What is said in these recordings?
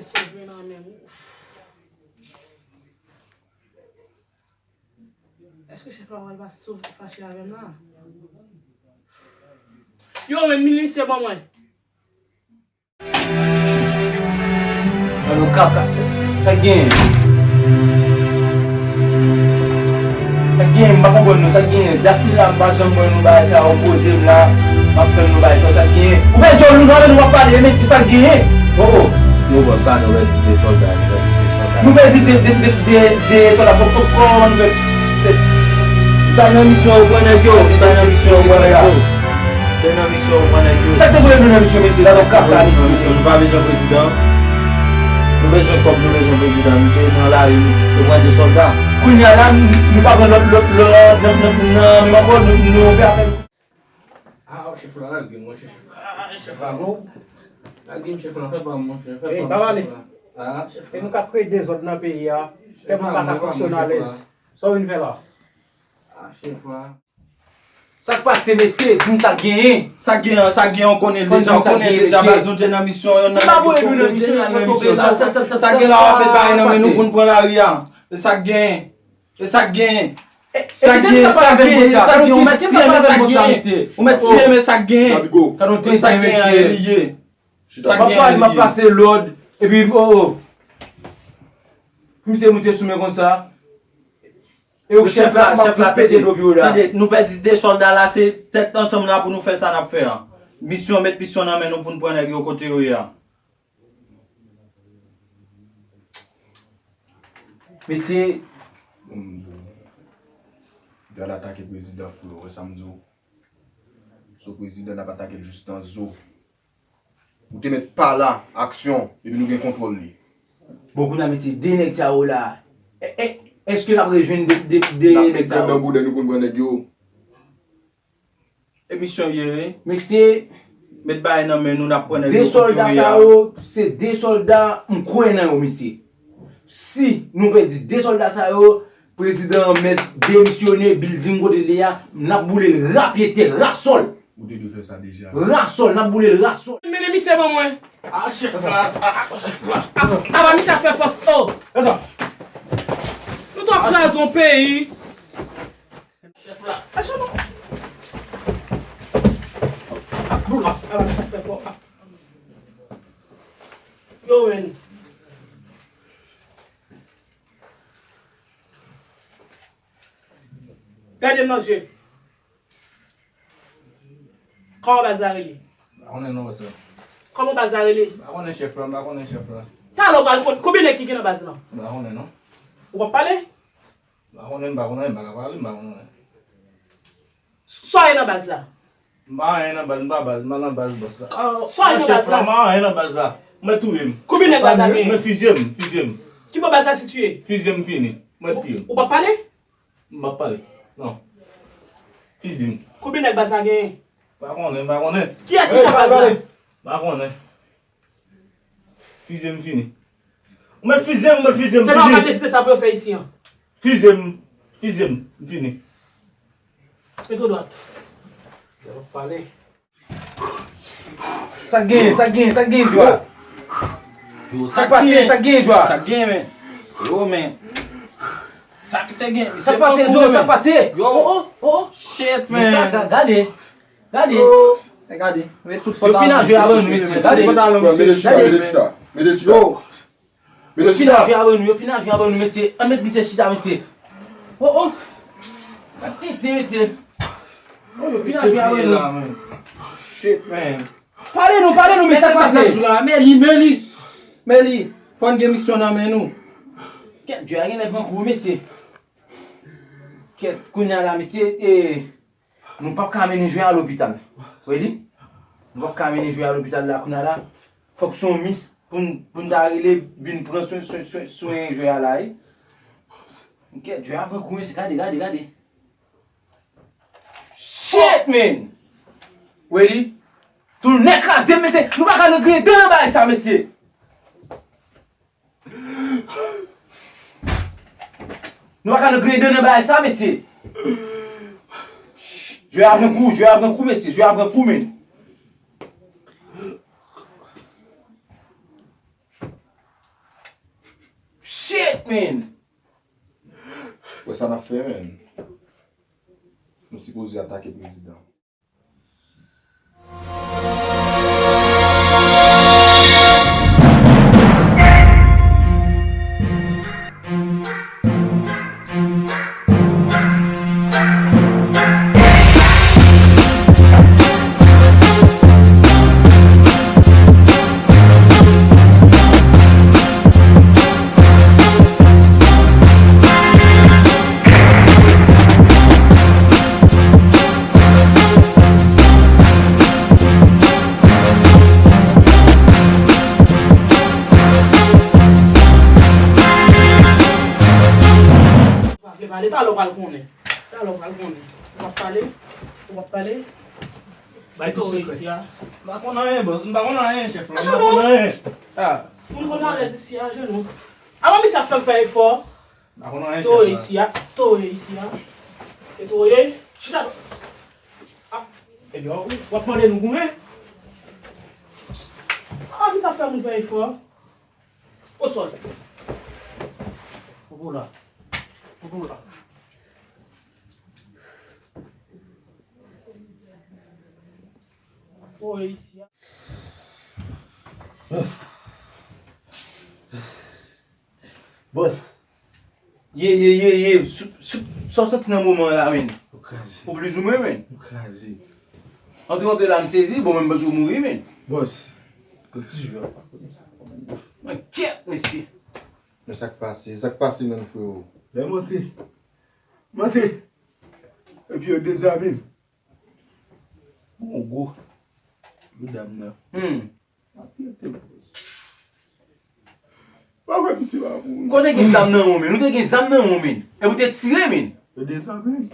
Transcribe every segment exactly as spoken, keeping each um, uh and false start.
Sove nan men m. Èske chèf la pral pa sou fache avè m la? Yo, men minisye ban mwen. Sa nou kaka, sa, sa k genyen? Sa k genyen? M pa konprann nou, sa k genyen? Dat la, m pa janm wè nou bagay sa yo poze m la. M ap tann nou bagay sa yo, sa k genyen? Ou pè djòl nou, nou p ap pale, mesye, sa k genyen? Oh, oh. Yo, bòs la, nou pèdi de sòlda, nou pèdi de sòlda. Nou pèdi de, de, de, de, de sòlda, kò-, kò-, kòman nou fè, fè, nou t al nan misyon, yo pran nèg yo, nou t al nan misyon, yo pran nèg yo. Te nan misyon, yo pran nèg yo. Sa k te voye nou nan misyon, mesye, la, nou kaka, nou nan misyon, nou pa bezwen prezidan. Nou bezwen kòb, nou bezwen prezidan, nou te nan lari, nou pran de sòlda. Kounye a la, nou, nou pa pran lòt, lòt, lòt, nan, nan, nan, menm ankò, nou, nou fè apèl. Ah, chèf la, lage m, monchè, chèf la. Ah, chèf la, non. Lage m, chèf la, fè pa m, monchè, fè pa m, chèf la. Ey, pa pale. Ah, chèf la. E nou k ap kreye dezòd nan peyi a, fè moun pa ka fonksyone alèz. Sa w vin fè la? Ah, chèf la. Sa k pase, mesye? Di m sa k genyen. Sa k genyen, sa k genyen, ou konnen l deja, ou konnen l deja, baz, nou te nan misyon, youn nan nèg yo tonbe, nou te nan misyon. Sa k gen la, w ap fè bagay nan men nou pou n pran lari a. E sa k genyen? E sa k genyen? Sa k genyen, sa k genyen, sa k genyen, ou mèt tiye, men sa k genyen. Ou mèt tiye, men sa k genyen. E sa k genyen, e li ye. Sa k genyen, e li ye. M ap pase lòd, epi, oh, oh. Misye moute sou men konsa. E ou chèf la, chèf la, tande, tande, nou pèdi de sòlda la, se tèt ansanm la pou nou fè sa n ap fè an. Misyon, met misyon nan men nou pou n pran nèg yo kote yo ye a. Mesye, bon, m di w, y al atake prezidan, frè, w wè sa m di w? Se prezidan n ap atake l jis nan zo. Ou te mèt pa la, aksyon, epi nou gen kontwòl li. Bon, kounye a, mesye, de nèg sa yo la, e, e, èske n ap rejwenn de, de, de nèg sa yo? N ap met grenn nan boudè nou pou n pran nèg yo. E misyon ye, wi. Mesye, met bagay nan men nou, n ap pran nèg yo kote yo ye a. De sòlda sa yo, se de sòlda m kwè nan yo, mesye. Si nou pèdi de sòlda sa yo, prezidan an mèt demisyone, bilding kote l ye a, n ap boule l rapyetè, rasòl. Ou te dwe fè sa deja. Rasòl, n ap boule l, rasòl. Mennen misye ban mwen. Ah, chèf la. Ah, chèf la. Ah, ah, misye ap fè fòs. Oh. Fè sa. Nou t ap kraze yon peyi. Chèf la. Acha non. Ap, ap, ap, ap fè kò. Yo, men. Gade m nan zye. Kòman baz la rele? M pa konnen non, bòs la. Kòman baz la rele? M pa konnen chèf la, m pa konnen chèf la. Talè w pral konn konbyen nèg ki gen nan baz la? M pa konnen non. Ou p ap pale? M pa konnen, m pa konnen, m pa ka pale, m pa konnen. Sa w ye nan baz la? M pa anyen nan baz, m pa baz, m pa nan baz bòs la. Ah, sa w ye nan baz la? M pa anyen nan baz la. Mwen touye m. Konbyen nèg baz la genyen? Mwen fizye m, fizye m. Ki bò baz la sitiye? Fizye m fini. Mwen tiye m. Ou p ap pale? M p ap pale. Non. Fizye m. Konbyen nèg baz la genyen? M pa konnen, m pa konnen. Kiyès ki chèf baz la? M pa konnen. Fizye m fini. Ou mèt fizye m, ou mèt fizye m, fini. Se pa ou ka deside sa pou yo fè isi an. Fizye m, fizye m, m fini. Mete w dwat. Lè w ap pale. Sa k genyen, sa k genyen, sa k genyen, jwa? Yo, sa k pase, sa k genyen, jwa? Sa k genyen, men? Yo, men. Sa misye gen, misye pran kou, men. Sa k pase, Zo, sa k pase? Yo. Oh, oh, oh. Shit, man. Gade. Gade. Yo, men gade. Met tout pantalon misye. Yo fin a jwe avè nou, mesye. Gade. Tout pantalon misye. Mete chita, mete chita, mete chita. Yo. Yo fin a jwe avè nou, yo fin a jwe avè nou, mesye. Ann met misye chita, mesye. Oh, oh. Gade tete, mesye. Oh, yo fin a jwe avè nou. Shit, man. Pale nou, pale nou, mesye, sa k pase? Men li, men li. Men li. Fò n gen misyon nan men nou. Kèt, jwe a genlè pran kou, mesye. Kèt, kounye a la, mesye, e, nou p ap ka mennen jwe a lopital. Ou wè li? Nou p ap ka mennen jwe a lopital la, kounye a la. Fòk se yon mis pou n, pou n ta rele vin pran swen, swen, swen, swen jwe a la, wi. Kèt, jwe a pran kou, mesye, gade, gade, gade. Shit, man! Ou wè li? Tou nèt kraze, mesye. Nou pa ka nan griyen dan nan bagay sa, mesye. Nou pa ka nan griyen dan nan bagay sa, mesye. Jwe a pran kou, jwe a pran kou, mesye. Jwe a pran kou, men. Men. Wè sa n ap fè, men. Nou sipoze atake prezidan. Ou pa vle pale, talè w pral konnen. Talè w pral konnen. Ou p ap pale? Ou p ap pale? Bay tout sekrè. Isi a. M pa konn anyen, bòs. M pa konn anyen, chèf la. M pa konn anyen. Ah. Moun konn alèz isi a, jenou. Avan misye ap fè m fè efò. M pa konn anyen, chèf la. Toye isi a. Toye isi a. E toye. Chita. Ah. Ebyen, w ap mande nou goumen. Avan misye ap fè moun fè efò. Au sol. Popo la. Popo la. Oye isi a. Bòs. Ye, ye, ye, ye. Sou, sou, sa w santi nan moman an la, men? Ou kraze. Ou blizoumwen, men? Ou kraze. Antre, antre la, m sezi. Bon, menm bòs ou mouri, men. Bòs. Yon ti jwè. Mwen kyèt, mesye. Men sa k pase? Sa k pase menm, freo? Lè m antre. M antre. Epi yo dezame m. Bon, gwo medam nan. Hmm. M ap rete, bòs. Pa kwè misye pa mouri. Kote gen zam nan ou, men? Ou te gen zam nan ou, men. Epi ou te tire, men. Yo dezame m.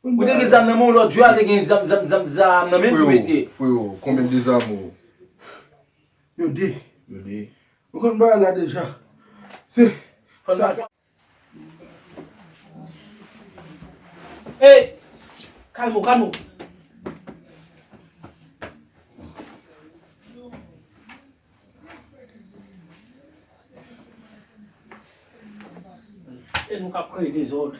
Ou te gen zam nan men w, lòt jou a te gen zam, zam, zam, zam nan men tou, mesye. Freo, konbyen dezame ou? Yo de. Yo de. Ou konn bagay la deja. Se sa. Ey! Kalme w, kalme w. E nou k ap kreye dezòd.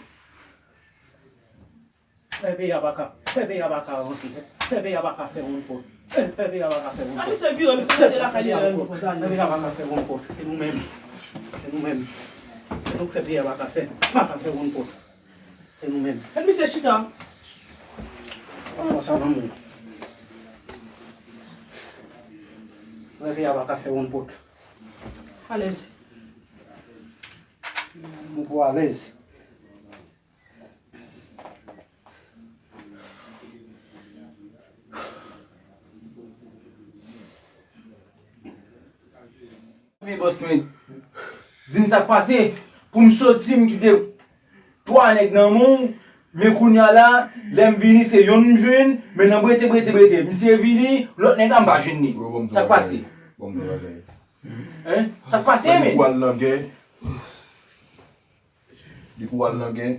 Fè peyi a pa ka, fè peyi a pa ka avanse. Fè peyi a pa ka fè wout pot. Fè, fè peyi a pa ka fè wout pot. Misye vire, misye se lakay li la. Fè peyi a pa ka fè wout pot. E nou menm. E nou menm. E nou k fè peyi a pa ka fè, pa ka fè wout pot. E nou menm. E misye chita. Konsa nan moun. Fè peyi a pa ka fè wout pot. Alèz. Mwen pou alèz. Men bòs mwen, di m sa k pase. Pou m soti, m kite twa nèg nan men w, men kounye a la, lè m vini, se yonn m jwenn, men nan brete, brete, brete, misye vini, lòt nèg la, m pa jwenn li. Sa k pase? Hein? Sa k pase, men? Depi w al nan gè, depi w al nan gè,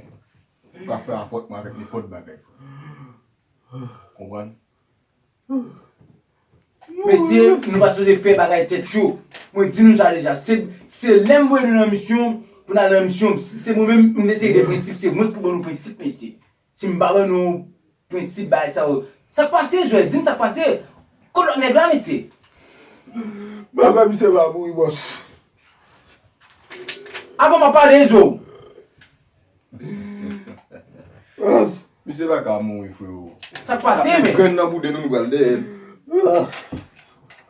ou ka fè afwòntman avèk nenpòt bagay, frè. Konprann? Mesye, nou pa sipoze fè bagay tèt cho. Mwen di nou sa deja. Se, se lè m voye nou nan misyon, pou n al nan misyon, se mwen menm, m te seri de prensip, se mwen ki pou ban nou prensip, mesye. Si m pa ban nou prensip bagay sa yo, sa k pase, Jwè? Di m sa k pase. Kot lòt nèg la, mesye? Bagay misye pa mouri, bòs. Avan m ap pale, Izo. Misye pa ka mouri, freo. Sa k pase, men? Grenn nan pou de nou, nou pral dèyè l.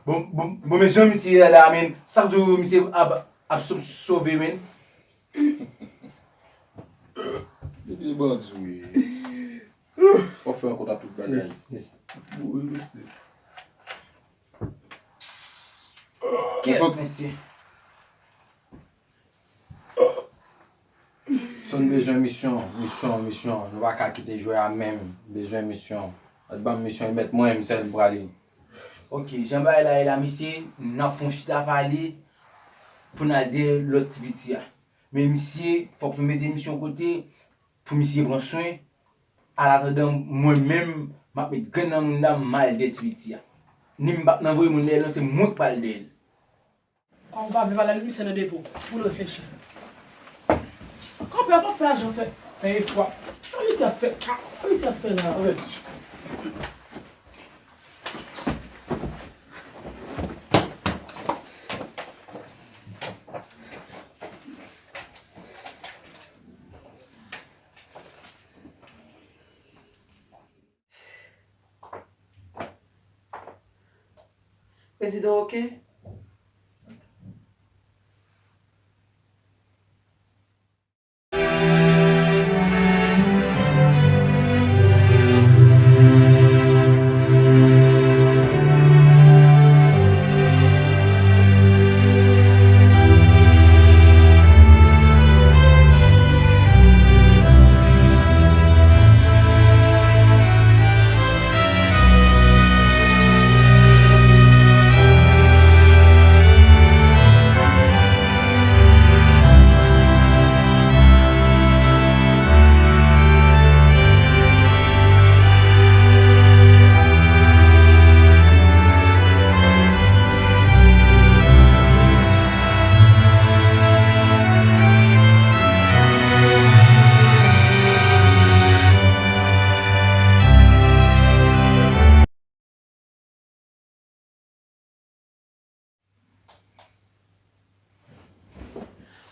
Bon, bon, bon, men jan misye ye la, men, sa k di w misye ap, ap so-, sove, men? Misye bandi, wi. W ap fè rankont ak tout bagay. Mouri, mesye. Kèt, mesye. So n bezwen misyon, misyon, misyon. Nou pa ka kite jwè a menm. Bezwen misyon. Lòt ban m misyon, e mèt mwen, m sèl m prale. Ok, jan bagay la ye la, mesye, n ap fè yon chita pale pou n al dèyè lòt ti piti a. Men misye, fòk nou mete misyon kote pou misye pran swen. Alatandan, mwen menm, m ap met grenn nan moun la, m al dèyè ti piti a. Ni m p ap nan voye moun dèyè l non, se mwen k pral dèyè l. Kòm ou pa vle pale avèk misye nan depo, ou reflechi. Papa fè ajan fè, fè efò. Sa misye ap fè? Sa misye ap fè la? Prezidan oke?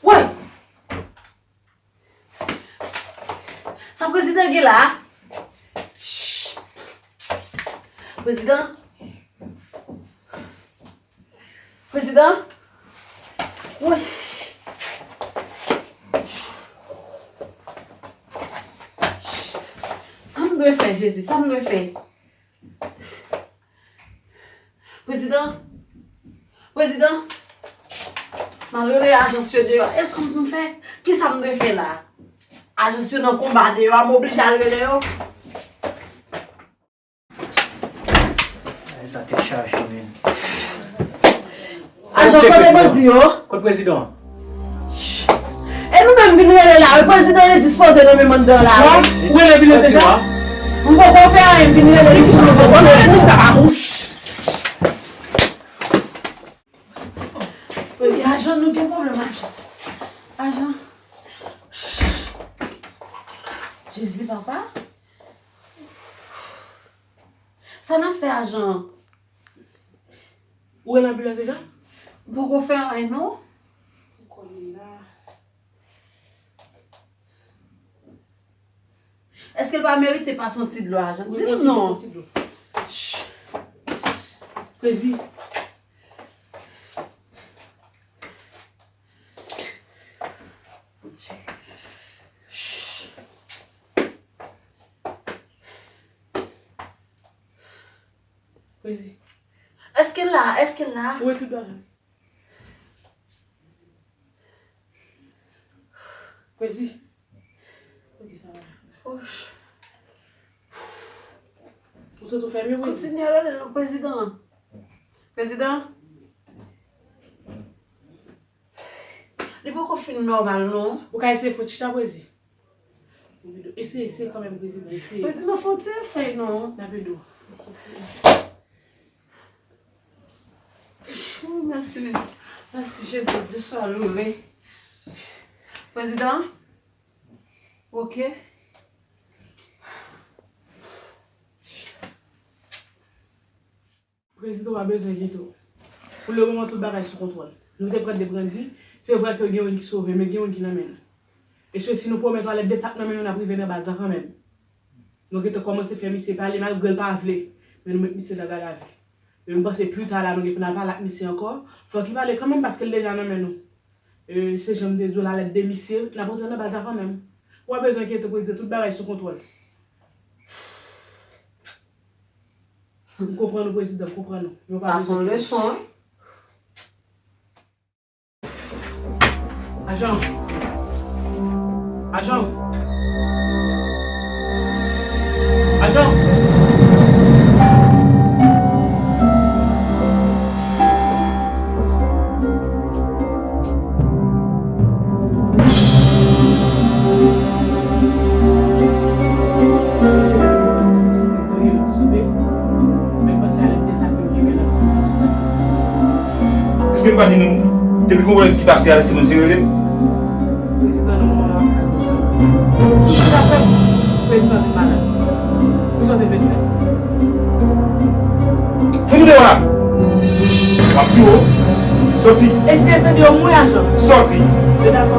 Woy! Sa prezidan gen la a? Chit! Prezidan? Prezidan? Woy! Chit! Sa m dwe fè, Jezi? Sa m dwe fè? Prezidan? Prezidan? M al rele ajans yo deyò. E sa m pou m fè? Kisa m dwe fè la? Ajans yo nan konba deyò a, m oblije al rele yo. Ay, sa tèt chaje, men. Ajan, kote bandi yo? Kot prezidan an? E nou menm vin rele la wi, prezidan endispoze nan menm anndan la wi. Ou rele vin rele deja? M poko fè anyen, m vin rele li, ki sa w poko fè? Rele tout sa pa bouch. Wi, ajan, nou gen pwoblèm, ajan. Ajan. Jezi, papa. Sa n ap fè ajan an? Ou rele anbilans deja? M poko fè anyen non. Ou konnen la. Èske l pa merite pase yon ti dlo ajan? Di m non. Prezi. Prezi. Èske l la? Èske l la? Ou wè tout bagay. Prezi. Ok, sa va. Ouch. Ou sot ou fèmen, Prezi? Kontinye rele non, prezidan. Prezidan. Li poko fin nòmal non. Ou ka eseye fè yon ti chita, Prezi. Eseye, eseye kanmenm, prezidan, eseye. Prezidan, fè yon ti eseye non. N ap ede w. Eseye, eseye. Ooh, mèsi. Mèsi, Jezi. Dieu soit loué. Prezidan? Ok. Prezidan, w pa bezwen enkyete w. Pou lemoman, tout bagay sou kontwòl. Nou te pran de brandi, se vre ke gen youn ki sove, men gen youn ki nan men nou. E se si nou pwomèt w a lèt de sa k nan men nou, n ap rive nan baz la kanmenm. Nou gentan kòmanse fè misye pale, malgre l pa vle, men nou met misye nan gadavi. Men m panse pita la, nou gen pou n al pale ak misye ankò. Fòk li pale kanmenm, paske l deja nan men nou. E, se jan m te di w la, lèt de misye, n ap rantre nan baz la kanmenm. Ou pa bezwen enkyete w, prezidan, tout bagay sou kontwòl. M konprann ou, prezidan, m konprann ou. Men w pa bezwen enkyete w. Sa se yon leson, wi. Ajan! Ajan! Ajan! Èske m pa di nou, depi gon pwoblèm ki pase a, se moun se rele m? Prezidan, nan moman la, Kisa w fè pou prezidan vin malad? Kisa w te vle fè? Fout ou deyò la! M ap di w, sòti! Eseye tande w mwen, ajan. Sòti! Yo dakò.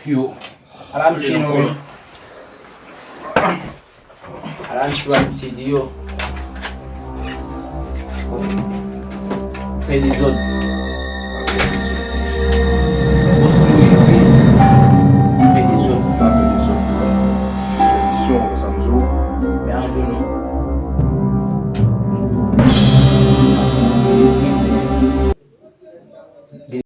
Yo, ala misye non, men. Ala misye, ala misye deyò. Fè dezòd.